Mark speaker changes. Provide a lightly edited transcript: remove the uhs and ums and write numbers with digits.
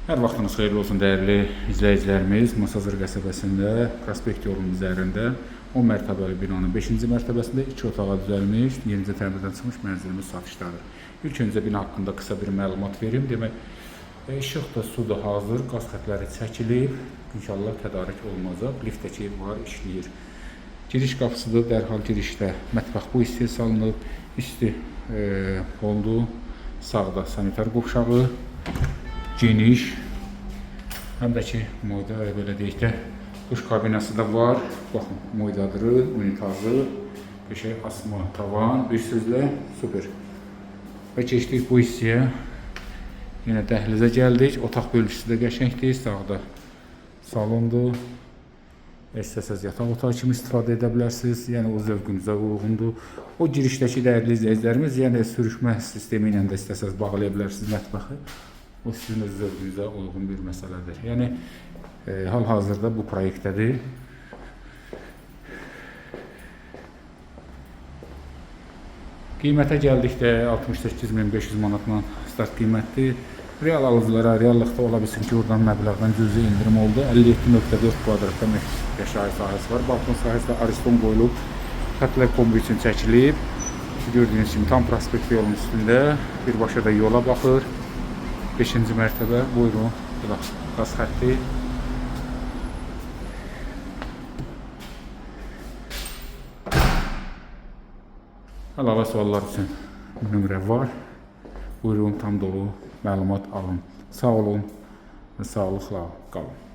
Speaker 1: Hər vaxtınız xeyirli olsun dəyərli izləyicilərimiz. Masazır qəsəbəsində, prospekt yolunun üzərində 10 mərtəbəli binanın 5-ci mərtəbəsində 2 otağa düzəlmiş, yenicə təmirdən çıxmış mənzilimiz satışdadır. İlk öncə bina haqqında qısa bir məlumat verim. Demək, işıq da, su da hazır, qaz xətləri çəkilib, inşallah tədarük olunacaq. Lift də ki var, işləyir. Giriş qapısıdır, dərhal girişdə mətbəx bu hissəyə salınıb, üstü oldu. Sağda sanitar qovşağı, geniş, həm də ki moyda belə deyək də duş kabinası da var. Baxın, moydadırı, unitazı, qəşəng asma tavan, bir sözlə super. Və keçdik bu hissəyə. Yenə dəhlizə gəldik. Otaq bölgüsü də qəşəngdir. Sağda salondur. İstəsəz yataq otağı kimi istifadə edə bilərsiniz. Yəni o zövqünüzə uyğundur. O girişdəki dəyərli izləyicilərimiz, yəni sürüşmə sistemi ilə də istəsəz bağlaya bilərsiniz mətbəxi. O sizin öz zövqünüzə uyğun bir məsələdir. Yəni hal-hazırda bu proyektdədir. Qiymətə gəldikdə 68.500 manatla start qiymətdir. Real alıcılara reallıqda ola bilsin ki, oradan məbləğdən cüzi endirim oldu. 57.4 kvadrat yaşayış sahəsi var. Balkon sahəsi də Ariston qoyulub. Xətlər kombi üçün çəkilib. Gördüyünüz kimi tam prospekt yolun üstündə birbaşa da yola baxır. 5-ci mərtəbə. Buyurun. Bu da qaz xətti. Əlavə suallar üçün nömrə var. Buyurun, tam dolu məlumat alın. Sağ olun və sağlıqla qalın.